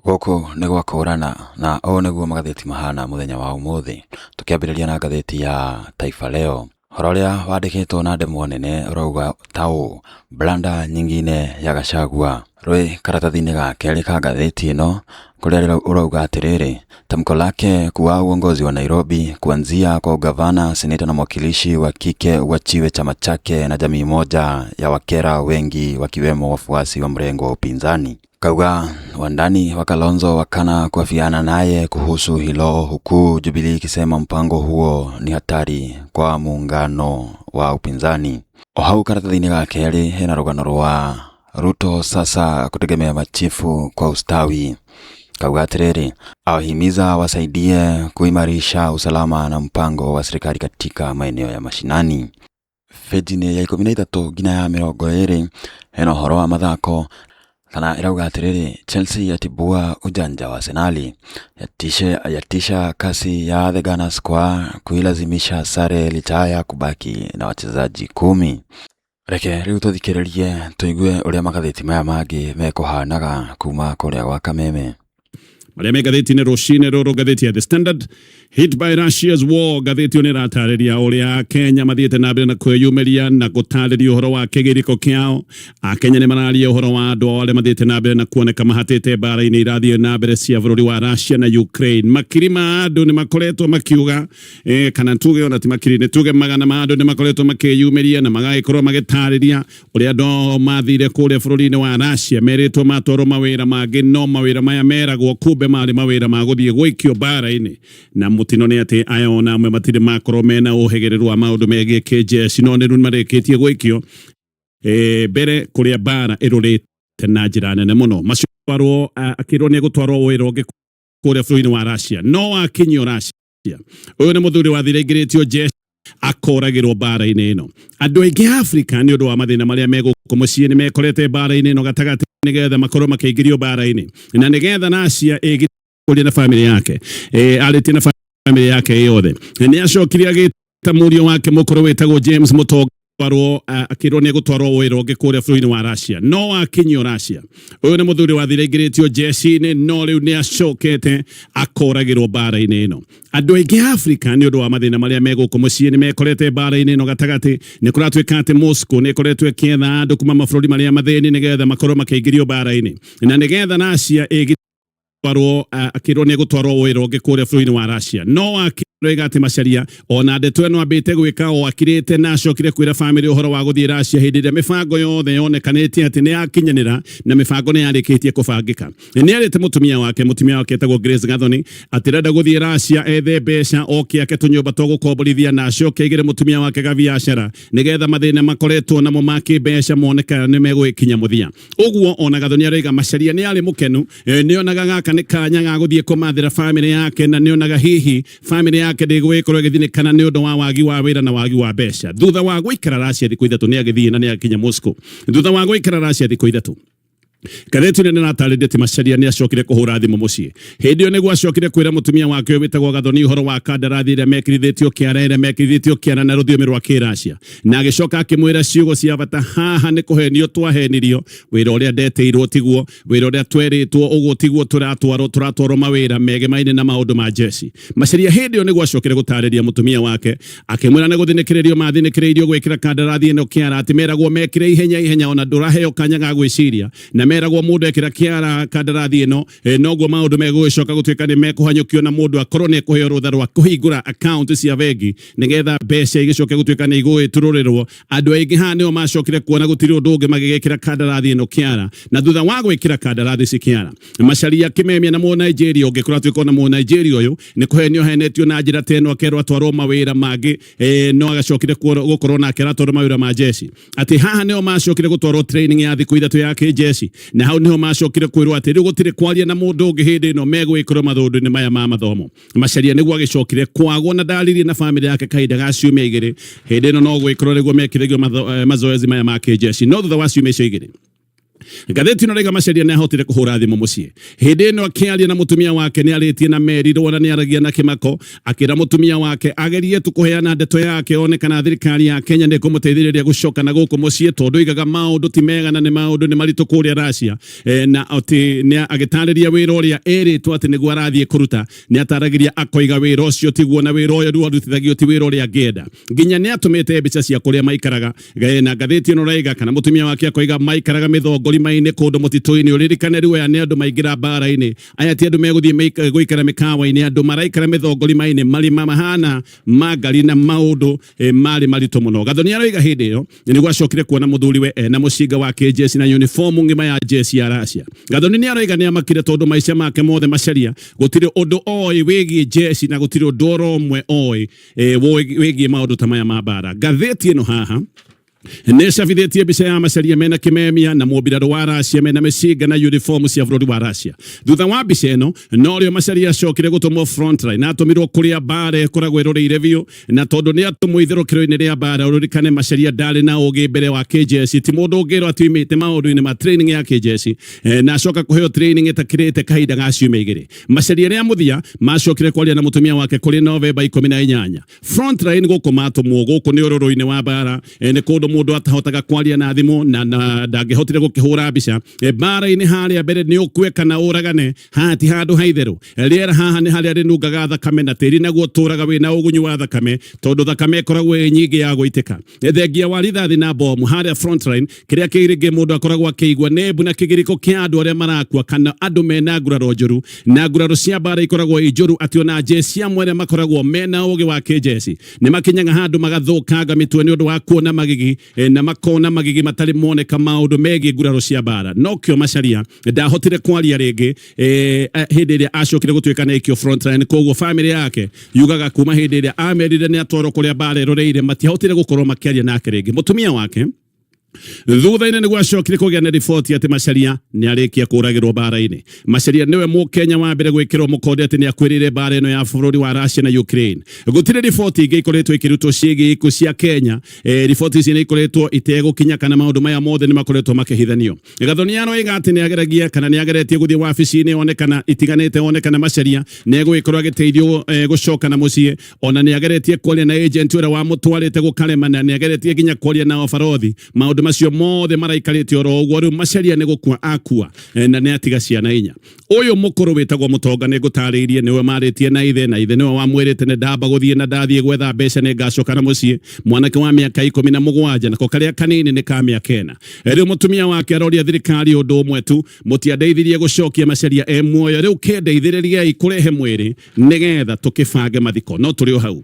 Gũkũ nĩ gwa kũũrana na ũũ nĩguo magathĩti mahana mũthenya wa ũmũthĩ. Tũkĩambĩrĩria na ngathĩti ya Taifa Leo. Ũhoro ũrĩa wandĩkĩtwo na ndemwa nene ũrauga ta ũũ: Blanda nyingine ya Gachagua. Rwĩ karatathi-inĩ ga kerĩ ka ngathĩti ĩno kũrĩa ũrauga atĩrĩrĩ, tamko lake kuwa uongozi wa Nairobi kuanzia kwa ugavana, seneta na mwakilishi wa kike uachiwe chama chake na jamii moja ya wakera wengi wakiwemo wafuasi wa mrengo wa upinzani. Kauga wandani wa Kalonzo wakana kuafiana naye kuhusu hilo, huku Jubilee ikisema mpango huo ni hatari kwa muungano wa upinzani. O hau karatathi-inĩ ga kerĩ hena rũgano rwa Ruto sasa kutegemea machifu kwa ustawi. Kauga atĩrĩrĩ, awahimiza wasaidie kuimarisha usalama na mpango wa serikali katika maeneo ya mashinani. Benji-inĩ ya 13 nginya ya 20 hena ũhoro wa mathako kana ĩrauga atĩrĩrĩ, Chelsea yatibua ujanja wa Arsenali, yatisha kasi ya the Gunners kwa kuilazimisha sare licha ya kubaki na wachezaji 10. Reke rĩu tũthikĩrĩrie tũigue ũrĩa magathĩti maya mangĩ mekũhanaga kuma kũrĩa gwa Kameme. Marĩa me ngathĩti-inĩ rũcinĩ rũrũ, ngathĩti ya The Standard, "Hit by Russia's War". Ngathĩti ĩyo nĩ ĩratarĩria ũrĩa Kenya mathiĩte na mbere na kwĩyumĩria na gũtarĩria ũhoro wa kĩgirĩko kĩao. Akenya nĩ mararia ũhoro wa andũ ao arĩa mathiĩte na mbere na kuoneka mahatĩte mbara-inĩ irathiĩ na mbere cia bũrũri wa Russia na Ukraine. Makiri ma andũ nĩ makoretwo makiuga, kana tuge ona ti makiri, nĩ tuge magana ma andũ nĩ makoretwo makĩyumĩria na magagĩkorwo magĩtarĩria ũrĩa andũ ao mathire kũrĩa bũrũri-inĩ wa Russia, merĩtwo matwarwo mawĩra mangĩ, no mawĩra maya meragwo kumbe marĩ mawĩra ma gũthiĩ gũikio mbara-inĩ. Na mũtino nĩ atĩ aya ona amwe matirĩ makorwo mena ũhĩgĩrĩru wa maũndũ megiĩ kĩjeshi, no nĩ rĩu marĩkĩtie gũikio mbere kũrĩa mbara ĩrũrĩte na njĩra nene mũno. Macio akĩrwo nĩ egũtwarwo wĩra ũngĩ kũrĩa bũrũri-inĩ wa Russia, no akinyio Russia, ũyũ nĩ mũthuri wathire aingĩrĩtio jeshi akoragĩrwo mbara-inĩ ĩno. Andũ aingĩ a Afrika nĩ ũndũ wa mathĩna marĩa me gũkũ mũciĩ nĩ mekorete mbara-inĩ ĩno gatagatĩ nĩgetha makorwo makĩingĩrio mbara-inĩ na nĩgetha Russia ĩgĩkũria na bamĩrĩ yake, arĩtie na bamĩrĩ yake yothe. Nĩ acokire agĩta mũriũ wake mũkũrũ wĩtagwo James Mũtonga twarwo, akĩrwo nĩ egũtwarwo wĩra ũngĩ kũrĩa bũrũri-inĩ wa Russia, no akinyio Russia, ũyũ nĩ mũthuri wathire aingĩrĩtio jeshi-inĩ, no rĩu nĩ acokete akoragĩrwo mbara-inĩ ĩno. Andũ aingĩ a Afrika nĩ ũndũ wa mathĩna marĩa me gũkũ mũciĩ nĩ mekorete mbara-inĩ ĩno gatagatĩ. Nĩ kũratuĩka atĩ Moscow nĩ ĩkoretwo ĩkĩetha andũ kuma mabũrũri marĩa mathĩni nĩgetha makorwo makĩingĩrio mbara-inĩ na nĩgetha Russia ĩgĩtwarwo, akĩrwo nĩ egũtwarwo wĩra ũngĩ kũrĩa bũrũri-inĩ wa Russia, no akĩroiga atĩ Macharia ona ndeto ĩno ambĩte gwĩka o akirĩte, na acokire kwĩra bamĩrĩ ũhoro wa gũthiĩ Russia hĩndĩ ĩrĩa mĩbango yothe yonekanĩte atĩ nĩ yakinyanĩra na mĩbango nĩ yarĩkĩtie kũbangĩka. Nĩ arĩte mũtumia wake, mũtumia wake etagwo Grace Gathoni, atĩ arenda gũthiĩ Russia ethe mbeca oke ake tũnyũmba twa gũkomborithia na acoke aigĩre mũtumia wake gabiacara nĩgetha mathĩna makoretwo namo ma kĩmbeca moneka nĩ megũgĩkinya mũthia. Ũguo ona Gathoni aroiga Macharia nĩ arĩ mũkenu, nĩ onaga gaka nĩ kanya ga gũthiĩ kũmathĩra bamĩrĩ yake, na nĩ onaga hihi bamĩrĩ yake ndĩgũgĩkorwo ĩgĩthinĩkana nĩ ũndũ wa wagi wa wĩra na wagi wa mbeca. Thutha wa gũikara Russia thikũ 3 nĩ agĩthiĩ na nĩ akinya Moscow. Thutha wa gũikara Russia thikũ 3, ngathĩti ĩno nĩratarĩria atĩ Macharia nĩ acokire kũhũra thimũ mũciĩ. Hĩndĩ ĩyo nĩguo acokire kwĩra mũtumia wake ũyũ wĩtagwo Gathoni ũhoro wa kandarathi ĩrĩa mekĩrithĩtio kĩara, ĩrĩa mekĩrithĩtio kĩara na rũthiomi rwa Kĩracia, na agĩcoka akĩmwĩra ciugo cia bata: "Haha nĩ kũhenio twahenirio, wĩra ũrĩa ndetĩirwo tiguo, wĩra ũrĩa twerĩtwo ũguo tiguo tũratwarwo, tũratwarwo mawĩra megemaine na maũndũ ma jeshi." Macharia hĩndĩ ĩyo nĩguo acokire gũtarĩria mũtumia wake, akĩmwĩra nĩ gũthinĩkĩrĩrio mathinĩkĩrĩirio gwĩkĩra kandarathi ĩno kĩara, atĩ meragwo mekĩre ihenya ihenya ona ndũraheo kanya ga gwĩciria, na meragwo mũndũ ekĩra kĩara kandarathi ĩno, noguo maũndũ megũgĩcoka gũtuĩka nĩ mekũhanyũkio na mũndũ akorwo nĩ ekũheo rũtha rwa kũhingũra account cia bengi nĩgetha mbeca igĩcoke gũtuĩka nĩ igũgĩturũrĩrwo. Andũ aingĩ haha nĩo macokire kuona gũtirĩ ũndũ ũngĩ, magĩgĩkĩra kandarathi ĩno kĩara. Na thutha wa gwĩkĩra kandarathi ici kĩara, Macharia akĩmemia na Mũnigeria ũngĩ. Kũratuĩka ona Mũnigeria ũyũ nĩ kũhenio henetio na njĩra ta ĩno, akerwo atwarwo mawĩra mangĩ, no agacokire gũkorwo nake aratwarwo mawĩra ma jeshi, atĩ haha nĩho macokire gũtwarwo training ya thikũ 3 ya kĩjeshi, na hau nĩho macokire kwĩrwo atĩ rĩu gũtirĩ kwaria na mũndũ ũngĩ hĩndĩ ĩno megwĩkĩrwo maũndũ-inĩ maya ma mathomo. Macharia nĩguo agĩcokire kwagwo na ndaririe na bamĩrĩ yake kahinda ga ciumia 2. Hĩndĩ ĩno no gwĩkĩrwo nĩguo mekĩrĩgio mazoezi maya ma kĩjeshi, no thutha wa ciumia icio 2 Ngathĩti ĩno rĩga Macharia nĩ ahotire kũhũra thimũ mũciĩ. Hĩndĩ ĩno akĩaria na mũtumia wake nĩ arĩtie na merirwo na nĩ aragia na kĩmako, akĩra mũtumia wake agerie tu kũheana ndeto yake one kana thirikari ya Kenya nĩ ĩkũmũteithĩrĩria gũcoka na gũkũ mũciĩ, tondũ oigaga maũndũ ti mega na nĩ maũndũ nĩ maritũ kũrĩa Russia. Na atĩ nĩ agĩtarĩria wĩra ũrĩa erĩtwo atĩ nĩguo arathiĩ kũruta, nĩ ataragĩria akoiga wĩra ũcio tiguo na wĩra ũyũ rĩu arutithagio ti wĩra ũrĩa angĩenda. Nginya nĩ atũmĩte mbica cia kũrĩa maikaraga. Na ngathĩti ĩno raiga kana mũtumia wake akoiga maikaraga mĩthongorima-inĩ kũndũ mũtitũ-inĩ. Ũririkane rĩu aya nĩ andũ maingĩra mbara-inĩ, aya ti andũ megũthiĩ gũikara mĩkawa-inĩ, andũ maraikara mĩthongorima-inĩ, marima mahana ma ngari na maũndũ marĩ maritũ mũno. Gathoni aroiga hĩndĩ ĩyo nĩguo acokire kuona mũthuriwe ena mũcinga wa kĩnjeci na uniform ng'ima ya njeci ya Russia. Gathoni nĩ aroiga nĩ amakire tondũ maica make mothe Macharia gũtirĩ ũndũ oĩ wĩgiĩ njeci na gũtirĩ ũndũ oro ũmwe oĩ wĩgiĩ maũndũ ta maya ma mbara. Ngathĩti ĩno haha nĩ ĩcabithĩtie mbica ya Macharia mena kĩmemia na mũmbirarũ wa Russia mena mĩcinga na uniform cia bũrũri wa Russia. Thutha wa mbica ĩno norĩo Macharia acokire gũtũmwo frontline na atũmirwo kũrĩa mbara ĩkoragwo ĩroreire biũ, na tondũ nĩ atũmwo itherũkĩro-inĩ rĩa mbara, ũririkane Macharia ndarĩ na ũgĩ mbere wa kĩnjeci, ti mũndũ ũngĩrwo atĩ oimĩte maũndũ-inĩ ma training ya kĩnjeci, na acoka kũheo training ĩtakĩrĩte kahinda ga ciumia igĩrĩ. Macharia rĩa mũthia macokire kwaria na mũtumia wake kũrĩ Novemba 18. Frontline gũkũ matũmwo gũkũ nĩ ũrũrũ-inĩ wa mbara, nĩ kũndũ mũndũ atahotaga kwaria na thimũ na ndangĩhotire gũkĩhũra mbica. Mbara-inĩ harĩa mbere nĩ ũkue kana ũragane, haha ti handũ ha itherũ. Rĩera haha nĩ harĩa rĩnungaga thakame na tĩri naguo ũtũraga wĩna ũgunyu wa thakame tondũ thakame ĩkoragwo ĩ nyingĩ ya gũitĩka. Thengia wa rithathi na bomu harĩa frontline, kĩrĩa kĩrĩngĩ mũndũ akoragwo akĩigua nĩ mbu na kĩgirĩko kĩa andũ arĩa marakua kana andũ mena nguraro njũru, na nguraro cia mbara ikoragwo i njũru atĩ ona njeci amwe arĩa makoragwo mena ũgĩ wa kĩnjeci nĩ makinyaga handũ magathũkanga mĩtwe nĩ ũndũ wa kuona magigi, na makona magigi matarĩ moneka maũndũ megiĩ nguraro cia mbara. Nokĩo Macharia ndahotire kwaria rĩngĩ hĩndĩ ĩrĩa acokire gũtuĩka nĩ aikio frontline. Koguo famĩlĩ yake yugaga kuma hĩndĩ ĩrĩa amerire nĩ atwarwo kũrĩa mbara ĩroreire matiahotire gũkorwo makĩaria nake rĩngĩ. Mũtumia wake thutha-inĩ nĩguo acokire kũgĩa na riboti atĩ Macharia nĩ arĩkia kũragĩrwo mbara-inĩ. Macharia nĩwe mũkenya wa mbere gwĩkĩrwo mũkonde atĩ nĩ akuĩrĩire mbara ĩno ya bũrũri wa Russia na Ukraine. Gũtirĩ riboti ingĩ ikoretwo ikĩrutwo ciĩgiĩ ikuũ cia Kenya. Riboti ici nĩ ikoretwo itegũkinya kana maũndũ maya mothe nĩ makoretwo makĩhithanio. Gathoni aroiga atĩ nĩ ageragia kana nĩ ageretie gũthiĩ wabici-inĩ one kana itiganĩte one kana Macharia nĩ egũgĩkorwo agĩteithio gũcoka na mũciĩ. Ona nĩ ageretie kwaria na agent ũrĩa wamũtwarĩte gũkarema na nĩ ageretie nginya kwaria na obarothi. Maũndũ macio mothe maraikarĩte oro ũguo. Rĩu Macharia nĩ gũkua akua, na nĩ atiga ciana inya. Ũyũ mũkũrũ wĩtagwo Mũtonga nĩ ngũtarĩirie nĩwe marĩtie na ithe, na ithe nĩwe wamwĩrĩte nĩ ndamba gũthiĩ na ndathiĩ gwetha mbeca nĩ ngacoka na mũciĩ. Mwanake wa mĩaka 17 nako karĩa kanini nĩ ka mĩaka 4. Rĩu mũtumia wake aroria thirikari ũndũ ũmwe tu, mũtiandeithirie gũcokia Macharia e muoyo, rĩu kĩndeithĩrĩriei kũrehe mwĩrĩ nĩgetha tũkĩbange mathiko. No tũrĩ o hau.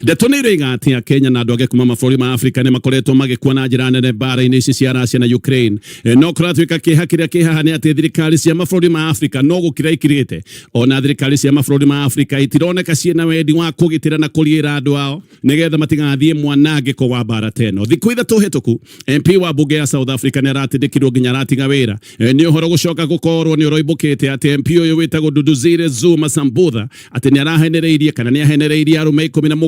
Ndeto nĩ iroiga atĩ Akenya na andũ angĩ kuma mabũrũri ma Afrika nĩ makoretwo magĩkua na njĩra nene mbara-inĩ ici cia Russia na Ukraine. No kũratuĩka kĩeha kĩrĩa kĩ haha nĩ atĩ thirikari cia mabũrũri ma Afrika no gũkira ikirĩte. Ona thirikari cia mabũrũri ma Afrika itironeka ciĩna wendi wa kũgitĩra na kũriĩra andũ ao nĩgetha matigathiĩ mwanangĩko wa mbara ta ĩno. Thikũ 3 hĩtũku, MP wa mbunge ya South Africa nĩ aratindĩkirwo nginya aratiga wĩra. Nĩ ũhoro gũcoka gũkorwo nĩ ũroimbũkĩte atĩ MP ũyũ wĩtagwo Duduzile Zuma Sambutha atĩ nĩ arahenereirie kana nĩ ahenereirie arũme 17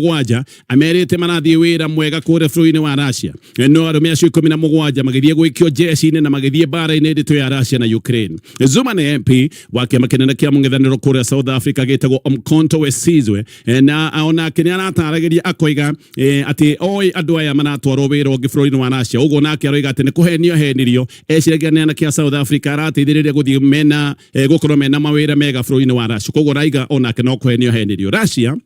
amerite marathiĩ wĩra mwega kũrĩa bũrũri-inĩ wa Russia. No arũme acio 17 magĩthiĩ gũikio jeshi-inĩ na magĩthiĩ mbara-inĩ nditũ ya Russia na Ukraine. Zuma nĩ MP wa kĩama kĩnene kĩa mũng'ethanĩro kũrĩa South Africa gĩtagwo Umkhonto we Sizwe, na onake nĩ arataragĩria akoiga atĩ oĩ andũ aya maratwarwo wĩra ũngĩ bũrũri-inĩ wa Russia. Ũguo nake aroiga atĩ nĩ kũhenio ahenirio, eciragia nĩ anake a South Africa arateithĩrĩria gũthiĩ mena gũkorwo mena mawĩra mega bũrũri-inĩ wa Russia. Koguo raiga onake no kũhenio ahenirio. Russia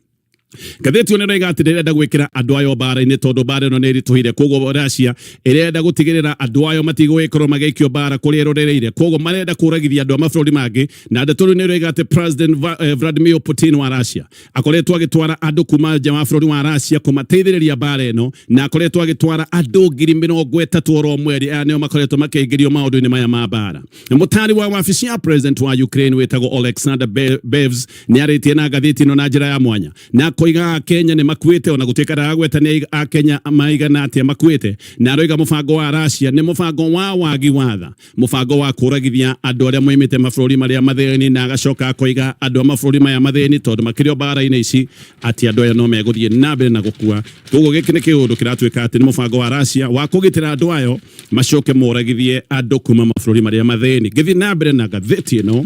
ngathĩti ĩyo nĩraiga atĩ ndĩrenda gwĩkĩra andũ ayo mbara-inĩ tondũ mbara ĩno nĩ ĩritũhire. Koguo Russia ĩrenda gũtigĩrĩra andũ ayo matigũgĩkorwo magĩikio mbara kũrĩa ĩrorereire. Koguo marenda kũragithia andũ a mabũrũri mangĩ, na ndeto rĩu nĩraiga atĩ President Vladimir Putin wa Russia akoretwo agĩtwara andũ kuma nja wa bũrũri wa Russia kũmateithĩrĩria mbara ĩno, na akoretwo agĩtwara andũ 30,000 oro mweri. Aya nĩo makoretwo makĩingĩrio maũndũ-inĩ maya ma mbara. Mũtari wa wabici ya president wa Ukraine wĩtagwo Alexander Bevs nĩ arĩtie na ngathĩti ĩno na njĩra ya mwanya na Akoiga Akenya nĩ makuĩte, ona gũtuĩka ndaragweta nĩ Akenya maigana atĩa makuĩte, na aroiga mũbango wa Russia nĩ mũbango wa wagi wa tha, mũbango wa kũragithia andũ arĩa moimĩte mabũrũri marĩa mathĩni, na agacoka akoiga andũ a mabũrũri maya mathĩni tondũ makĩrĩ o mbara-inĩ ici atĩ andũ aya no megũthiĩ na mbere na gũkua. Koguo gĩkĩ nĩ kĩũndũ kĩratuĩka atĩ nĩ mũbango wa Russia wa kũgitĩra andũ ayo macoke moragithie andũ kuma mabũrũri marĩa mathĩni. Ngĩthiĩ na mbere na ngathĩti ĩno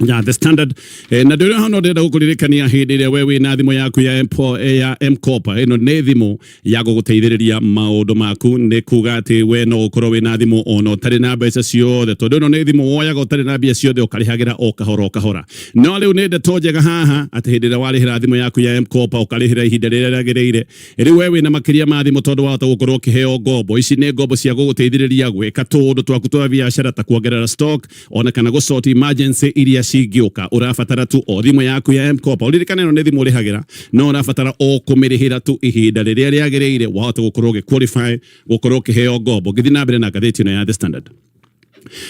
ya The Standard, na ndĩrĩ hano ndĩrenda gũkũririkania hĩndĩ ĩrĩa we wĩna thimũ yaku ya Mpo, ya M-Kopa. Ĩno nĩ thimũ ya gũgũteithĩrĩria maũndũ maku, nĩ kuga atĩ we no ũkorwo wĩna thimũ ona ũtarĩ na mbeca ciothe, tondũ ĩno nĩ thimũ woyaga ũtarĩ na mbia ciothe, ũkarĩhagĩra o kahora o kahora. No rĩu nĩ ndeto njega haha atĩ hĩndĩ ĩrĩa warĩhĩra thimũ yaku ya M-Kopa, ũkarĩhĩra ihinda rĩrĩa rĩagĩrĩire, rĩu we wĩna makĩria ma thimũ, tondũ wahota gũkorwo ũkĩheo ngombo. Ici nĩ ngombo cia gũgũteithĩrĩria gwĩka tũũndũ twaku twa biacara, ta kuongerera stock ona kana gũsort emergency iria cingĩũka. Ũrabatara tu o thimũ yaku ya M-Kopa. Ũririkane ĩno nĩ thimũ ũrĩhagĩra, no ũrabatara o kũmĩrĩhĩra tu ihinda rĩrĩa rĩagĩrĩire, wahota gũkorwo ũgĩ qualify gũkorwo ũkĩheo ngombo. Ngĩthiĩ na mbere na ngathĩti ĩno ya The Standard,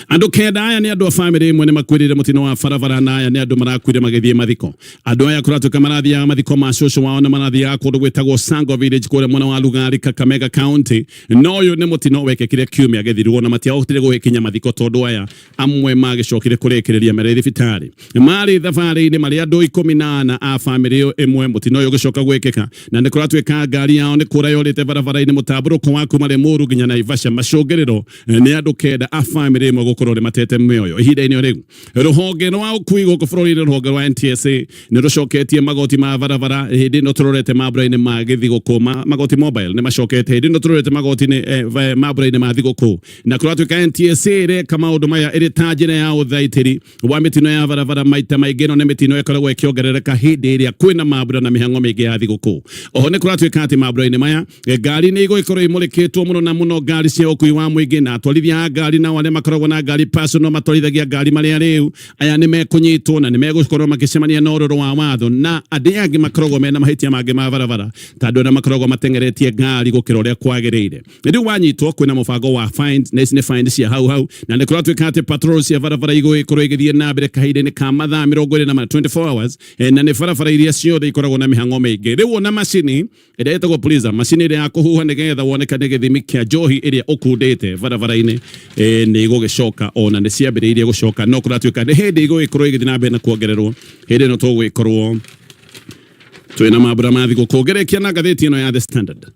andũ 9 aya nĩ andũ a bamĩrĩ ĩmwe nĩ makuĩrĩire mũtino wa barabara, na aya nĩ andũ marakuire magĩthiĩ mathiko. Andũ aya kũratuĩka marathiaga mathiko ma cũcũ wao, na marathiaga kũndũ gwĩtagwo Sango Village kũrĩa mwena wa Lugari, Kakamega County. No ũyũ nĩ mũtino wekĩkire kiumia gĩthiru, na matiahotire gũgĩkinya mathiko tondũ aya amwe magĩcokire kũrĩkĩrĩria marĩ thibitarĩ. Marĩ thabarĩ-inĩ marĩ andũ 14 a bamĩrĩ ĩyo ĩmwe, mũtino ũyũ ũgĩcoka gwĩkĩka, na nĩ kũratuĩka ngari yao nĩ kũra yorĩte barabara-inĩ mũtambũrũko wa kuma Limuru nginya Naivasha. Macũngĩrĩro nĩ andũ 9 a bamĩrĩ ĩmwe gũkorwo nĩ matete mĩoyo. Ihinda-inĩ rĩu, rũhonge rwa ũkui gũkũ bũrũri-inĩ, rũhonge rwa NTSA, nĩ rũcoketie magoti ma barabara hĩndĩ ĩno tũrorete mambura-inĩ ma gĩthigũkũ. Magoti mobile nĩ macokete hĩndĩ ĩno tũrorete magoti-inĩ, mambura-inĩ ma thigũkũ, na kũratuĩka NTSA ĩreka maũndũ maya ĩrĩ ta njĩra ya ũthaitĩri wa mĩtino ya barabara. Maita maingĩ ĩno nĩ mĩtino ĩkoragwo ĩkĩongerereka hĩndĩ ĩrĩa kwĩna mambura na mĩhang'o mĩingĩ ya thigũkũ. Oho nĩ kũratuĩka atĩ mambura-inĩ maya, ngari nĩ igũgĩkorwo imũrĩkĩtwo mũno na mũno, ngari cia ũkui wa mũingĩ, na atwarithia a ngari nao arĩa makoragwo na ngari personal matwarithagia ngari marĩa rĩu aya nĩ mekũnyitwo na nĩ megũkorwo makĩcemania na ũrũrũ wa watho, na andĩ angĩ makoragwo mena mahĩtia mangĩ ma barabara, ta andũ arĩa makoragwo mateng'eretie ngari gũkĩra ũrĩa kwagĩrĩire. Rĩu wanyitwo, kwĩna mũbango wa fines, na ici nĩ fines cia hau hau. Na nĩ kũratuĩka atĩ patrol cia barabara igũgĩkorwo igĩthiĩ na mbere kahinda-inĩ ka mathaa 24, 24 hours, na nĩ barabara iria ciothe ikoragwo na mĩhang'o mĩingĩ. Rĩu ona macini ĩrĩa ĩtagwo Prism, macini ĩrĩa ya kũhuha nĩgetha wonekane gĩthimi kĩa njohi ĩrĩa ũkundĩte barabara-inĩ, nĩ igũgĩcoka, ona nĩ ciambĩrĩirie gũcoka, no kũratuĩka nĩ hĩndĩ igũgĩkorwo igĩthiĩ na mbere na kuongererwo hĩndĩ ĩno tũgũgĩkorwo twĩna mambura ma thigũkũ. Ngĩrĩkia na ngathĩti ĩno ya The Standard,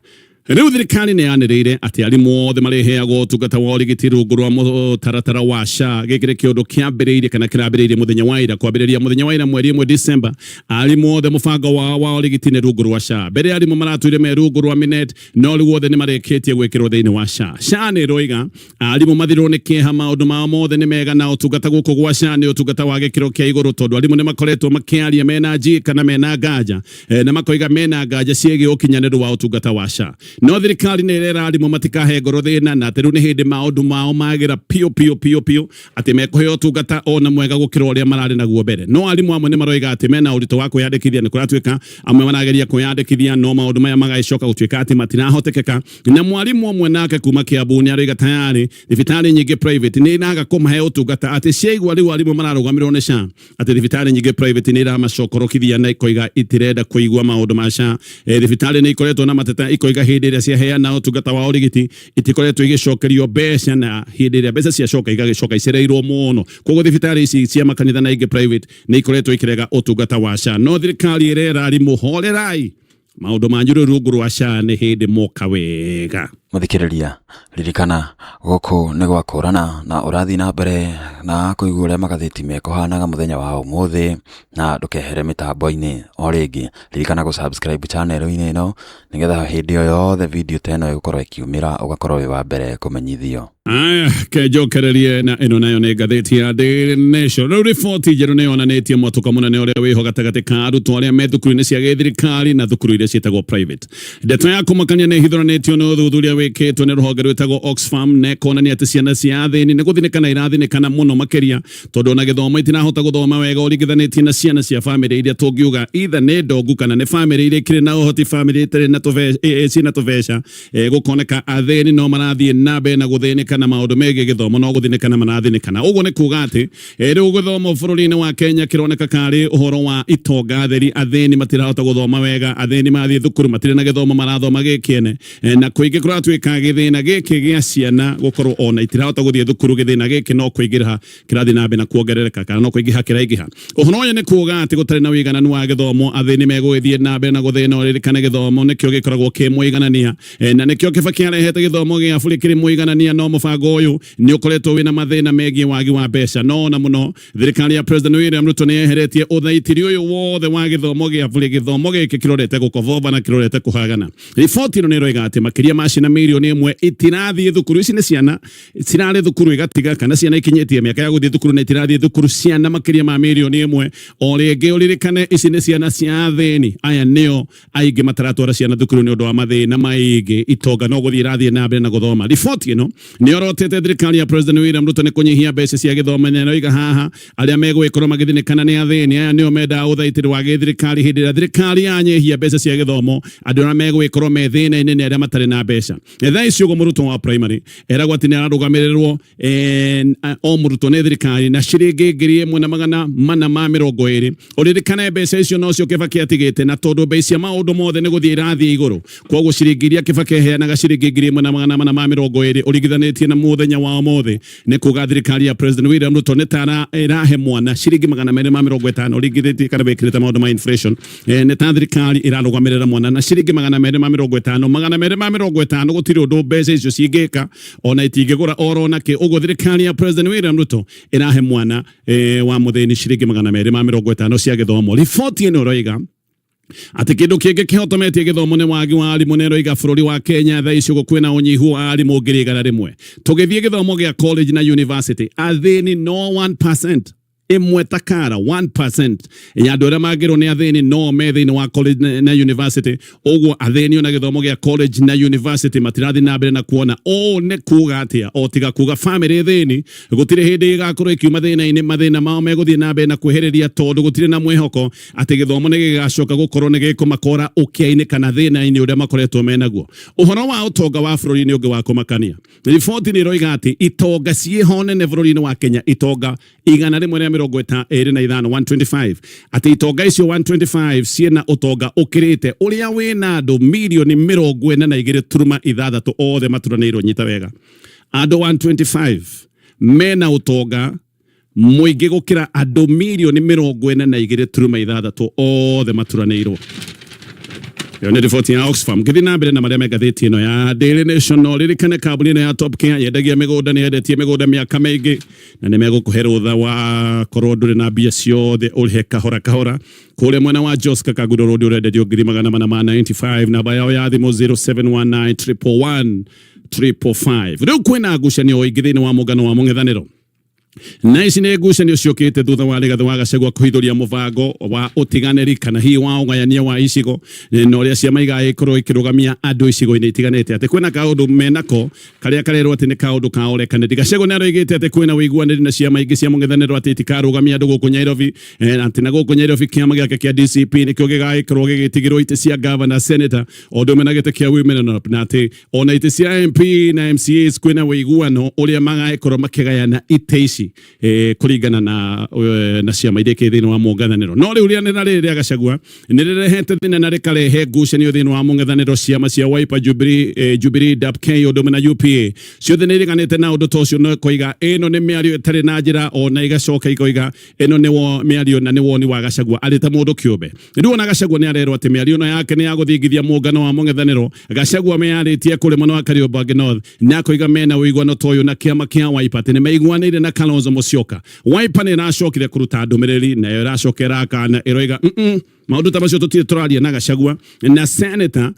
rĩu thirikari nĩ yanĩrĩire atĩ arimũ othe marĩheagwo ũtungata wa ũrigiti rungu rwa mũtaratara wa SHA. Gĩkĩ nĩ kĩũndũ kĩambĩrĩirie kana kĩrambĩrĩirie mũthenya wa ira, kwambĩrĩria mũthenya wa ira mweri 1 December, arimũ othe mũbango wao wa ũrigiti nĩ rungu rwa SHA. Mbere arimũ maratũire me rungu rwa Minet, no rĩu othe nĩ marĩkĩtie gwĩkĩrwo thĩinĩ wa SHA. SHA nĩ ĩroiga arimũ mathirwo nĩ kĩeha, maũndũ mao mothe nĩ mega, na ũtungata gũkũ gwa SHA nĩ ũtungata wa gĩkĩro kĩa igũrũ, tondũ arimũ nĩ makoretwo makĩaria mena njii kana mena nganja, na makoiga mena nganja ciĩgiĩ ũkinyanĩru wa ũtungata wa SHA. No thirikari nĩ ĩrera arimũ matikahe ngoro thĩna, na atĩ rĩu nĩ hĩndĩ maũndũ mao magĩra piũ piũ piũ piũ, atĩ mekũheo ũtungata ona mwega gũkĩra ũrĩa mararĩ naguo mbere. No arimũ amwe nĩ maroiga atĩ mena ũritũ wa kwĩyandĩkithia. Nĩ kũratuĩka amwe marageria kwĩyandĩkithia, no maũndũ maya magagĩcoka gũtuĩka atĩ matirahotekeka. Na mwarimũ ũmwe nake kuma Kiambu nĩ aroiga tayarĩ thibitarĩ nyingĩ private nĩ iraga kũmahe ũtungata, atĩ ciaigua rĩu arimũ mararũgamĩrĩrwo nĩ SHA, atĩ thibitarĩ nyingĩ private nĩ iramacokorokithia na ikoiga itirenda kũigua maũndũ ma SHA. Thibitarĩ nĩ ikoretwo na mateta, ikoiga hĩndĩ ĩrĩa ciaheana ũtungata wa ũrigiti itikoretwo igĩcokerio mbeca, na hĩndĩ ĩrĩa mbeca ciacoka igagĩcoka icereirwo mũno. Koguo thibitarĩ ici cia makanitha na ingĩ private nĩ ikoretwo ikĩrega ũtungata wa SHA. No thirikari ĩrera arimũ, horerai, maũndũ manyu rĩu rungu rwa SHA nĩ hĩndĩ moka wega. Mũthikĩrĩria, ririkana gũkũ nĩ gwa kũrana, na ũrathiĩ na mbere na kũigua ũrĩa magathĩti mekũhanaga mũthenya wa ũmũthĩ, na ndũkehere mĩtambo-inĩ. O rĩngĩ, ririkana gũ subscribe channel-inĩ ĩno, nĩgetha hĩndĩ o yothe video ta ĩno ĩgũkorwo ĩkiumĩra ũgakorwo wĩ wa mbere kũmenyithio. Aya, kenjokererie na ĩno nayo nĩ ngathĩti ya Daily Nation. Rĩu riboti njerũ nĩ yonanĩtie mwatũka mũnene ũrĩa wĩho gatagatĩ ka arutwo arĩa me thukuru-inĩ cia gĩthirikari na thukuru iria ciĩtagwo private. Ndeto ya kũmakania nĩ ĩhithũranĩtio nĩ ũthuthuria wĩ ĩgwĩkĩtwo nĩ rũhonge rwĩtagwo Oxfam na ĩkonania atĩ ciana cia athĩni nĩ gũthinĩkana irathinĩkana mũno makĩria tondũ ona gĩthomo itirahota gũthoma wega ũringithanĩtie na ciana cia bamĩrĩ iria tũngiuga either nĩ ndongu kana nĩ bamĩrĩ iria ikĩrĩ na ũhoti, bamĩrĩ itarĩ na ciĩna tũbeca. Gũkoneka athĩni no marathiĩ na mbere na gũthĩnĩka na maũndũ megiĩ gĩthomo no gũthinĩkana marathinĩkana. Ũguo nĩ kuga atĩ rĩu gĩthomo bũrũri-inĩ wa Kenya kĩroneka karĩ ũhoro wa itonga theri, athĩni matirahota gũthoma wega, athĩni mathiĩ thukuru matirĩ na gĩthomo marathoma gĩkĩene, na kũingĩ kũratuĩka gĩthĩna gĩkĩ gĩa ciana gũkorwo ona itirahota gũthiĩ thukuru, gĩthĩna gĩkĩ no kũingĩra kĩrathiĩ na mbere na kuongerereka kana no kũingĩha kĩraingĩha. Ũhoro ũyũ nĩ kuuga atĩ gũtarĩ na ũigananu wa gĩthomo, athĩni megũgĩthiĩ na mbere na gũthĩna. Ũririkane gĩthomo nĩkĩo gĩkoragwo kĩ mũiganania, na nĩkĩo Kibaki arehete gĩthomo gĩa bũrĩ kĩrĩ mũiganania, no mũbango ũyũ nĩ ũkoretwo wĩna mathĩna megiĩ wagi wa mbeca. No ona mũno thirikari ya President William Ruto nĩ yeheretie ũthaitĩri ũyũ wothe wa gĩthomo gĩa bũrĩ. Gĩthomo gĩkĩ kĩrorete gũkoboba na kĩrorete kũhagana. Riboti ĩno nĩ ĩroiga atĩ makĩria ma ciana mirioni 1 itirathiĩ thukuru. Ici nĩ ciana cirarĩ thukuru igatiga, kana ciana ikinyĩtie mĩaka ya gũthiĩ thukuru na itirathiĩ thukuru, ciana makĩria ma mirioni 1. O rĩngĩ ũririkane ici nĩ ciana cia athĩni, aya nĩo aingĩ mataratwara ciana thukuru nĩ ũndũ wa mathĩna maingĩ. Itonga no gũthiĩ irathiĩ na mbere na gũthoma. Riboti ĩno nĩ yorotete thirikari ya President William Ruto nĩ kũnyihia mbeca cia gĩthomo, na ĩroiga haha arĩa megũgĩkorwo magĩthinĩkana nĩ athĩni. Aya nĩo mendaga ũthaitĩri wa gĩthirikari. Hĩndĩ ĩrĩa thirikari yanyihia mbeca cia gĩthomo, andũ arĩa megũgĩkorwo me thĩna-inĩ nĩ arĩa matarĩ na mbeca. Thaa ici ũguo mũrutwo wa primary eragwo atĩ nĩ ararũgamĩrĩrwo o mũrutwo nĩ thirikari na ciringi 1420. Ũririkane mbeca icio nocio Kibaki atigĩte, na tondũ mbei cia maũndũ mothe nĩ gũthiĩ irathiĩ igũrũ, koguo ciringi iria Kibaki eheanaga ciringi 1420 ũringithanĩtie na mũthenya wa ũmũthĩ, nĩ kuga thirikari ya President William Ruto nĩ ta ĩrahe mwana ciringi 250 ũringithĩtie kana wĩkĩrĩte maũndũ ma inflation. Nĩ ta thirikari ĩrarũgamĩrĩra mwana na ciringi 250. 250 gũtirĩ ũndũ mbeca icio cingĩka, ona itingĩgũra oro nakĩ. Ũguo thirikari ya President William Ruto ĩrahe mwana wa mũthĩni ciringi 250 cia gĩthomo. Riboti ĩno ĩroiga atĩ kĩndũ kĩngĩ kĩhotometie gĩthomo nĩ wagi wa arimũ, na ĩroiga bũrũri wa Kenya thaa ici ũguo kwĩna ũnyihu wa arimũ 100,000. Tũgĩthiĩ gĩthomo gĩa college na university, athĩni no 1% ĩmwe takara 1% ya andũ arĩa mangĩrwo nĩ athĩni no me thĩinĩ wa college na university. Ũguo athĩni ona gĩthomo gĩa college na university matirathiĩ na mbere na kuona. Ũũ nĩ kuga atĩa? O tiga kuga famĩlĩ thĩni gũtirĩ hĩndĩ ĩgakorwo ĩkiuma thĩna-inĩ, mathĩna mao megũthiĩ na mbere na kwĩhĩrĩria, tondũ gũtirĩ na mwĩhoko atĩ gĩthomo nĩ gĩgacoka gũkorwo nĩ gĩkũmakora ũkĩa-inĩ kana thĩna-inĩ ũrĩa makoretwo menaguo. Ũhoro wa ũtonga wa bũrũri nĩ ũngĩ wa kũmakania. Riboti nĩ ĩroiga atĩ itonga ciĩho nene bũrũri-inĩ wa Kenya, itonga 125, 125, atĩ itonga icio 125 ciĩna ũtonga ũkĩrĩte ũrĩa wĩna andũ mirioni 42.6 othe maturanĩirwo. Nyita wega, andũ 125 mena ũtonga mũingĩ gũkĩra andũ mirioni 42.6 othe maturanĩirwo. Ĩyo nĩ riboti ya Oxfam. Ngĩthiĩ na mbere na marĩa me ngathĩti ĩno ya Daily Nation, no ririkane kambuni ĩno ya Top Care yendagia mĩgũnda, nĩ yendetie mĩgũnda mĩaka mĩingĩ, na nĩ megũkũhe rũtha wa korwo ndũrĩ na mbia ciothe ũrĩhe kahora kahora. Kũrĩa mwena wa Joska Kangundo Road ũrenderio ngiri magana mana ma 95, namba yao ya thimũ 0719 111 555. Rĩu kwĩna ngucanio ingĩ thĩinĩ wa mũngano wa mũng'ethanĩro, na ici nĩ ngucanio ciũkĩte thutha wa Rigathĩ wa Gachagua kũhithũria mũbango wa ũtiganĩri kana hihi wa ũgayania wa icigo na ũrĩa ciama igagĩkorwo ikĩrũgamia andũ icigo-inĩ itiganĩte, atĩ kwĩna kaũndũ menako karĩa karerwo atĩ nĩ kaũndũ ka ũrekanĩri. Gachagua nĩ aroigĩte atĩ kwĩna ũiguanĩri na ciama ingĩ cia mũng'ethanĩro atĩ itikarũgamia andũ gũkũ Nairobi, atĩ na gũkũ Nairobi kĩama gĩake kĩa DCP nĩkĩo gĩgagĩkorwo gĩgĩtigĩrwo itĩ cia governor, senator, o ũndũ ũmwe na gĩtĩ kĩa women rep, na atĩ ona itĩ cia MP na MCAs kwĩna ũiguano ũrĩa magagĩkorwo makĩgayana itĩ ici kũringana na ciama iria ikĩrĩ thĩinĩ wa mũng'ethanĩro. No rĩu rĩanĩrĩra rĩrĩ rĩa Gachagua nĩ rĩrehete thĩna na rĩkarehe ngucanio thĩinĩ wa mũng'ethanĩro. Ciama cia Wiper, Jubilee, DAP-K ũndũ ũmwe na UPA ciothe nĩ ireganĩte na ũndũ ta ũcio, na ikoiga ĩno nĩ mĩario ĩtarĩ na njĩra, ona igacoka ikoiga ĩno nĩ mĩario na nĩ woni wa Gachagua arĩ ta mũndũ kĩũmbe. Rĩu ona Gachagua nĩ arerwo atĩ mĩario ĩno yake nĩ ya gũthingithia mũngano wa mũng'ethanĩro. Gachagua meyarĩtie kũrĩ mwena wa Kariobangi North na akoiga mena ũiguano ta ũyũ na kĩama kĩa Wiper, atĩ nĩ maiguanĩire na Kalonzo. Kalonzo Musyoka. Wiper nĩ ĩracokire kũruta ndũmĩrĩri nayo ĩracoka ĩrakana ĩroiga maũndũ ta macio tũtirĩ tũraria na Gachagua na senator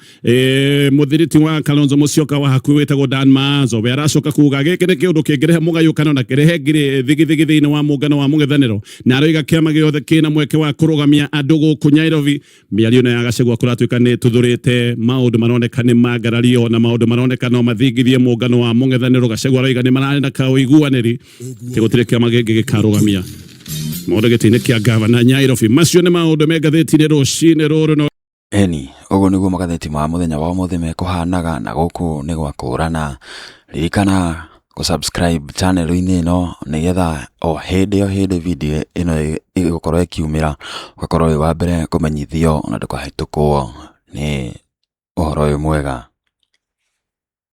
mũthiriti wa Kalonzo Musyoka wa hakuhĩ wĩtagwo Dan Maanzo we aracoka kuga gĩkĩ nĩ kĩũndũ kĩngĩrehe mũgayũkano na kĩrehe ngirĩ thigithigi thĩinĩ wa mũngano wa mũng'ethanĩro, na aroiga kĩama gĩothe kĩna mweke wa kũrũgamia andũ gũkũ Nairobi. Mĩario ĩno ya Gachagua kũratuĩka nĩ ĩtuthũrĩte maũndũ maroneka nĩ mangarario na maũndũ maroneka no mathingithie mũngano wa mũng'ethanĩro. Gachagua aroiga nĩ mararĩ na kaũiguanĩri atĩ gũtirĩ kĩama kĩngĩ gĩkarũgamia maũndũ gĩtĩ-inĩ kĩa gavana Nairobi. Macio nĩ maũndũ me ngathĩti-inĩ rũcinĩ rũrũ no Eni, ũguo nĩguo magathĩti ma mũthenya wa ũmũthĩ mekũhanaga na gũkũ nĩ gwa kũrana. Ririkana kũ subscribe channel-inĩ ĩno nĩgetha o hĩndĩ o hĩndĩ video ĩno ĩgũkorwo ĩkiumĩra ũgakorwo wĩ wa mbere kũmenyithio na ndũkahĩtũkwo nĩ ũhoro ũyũ mwega.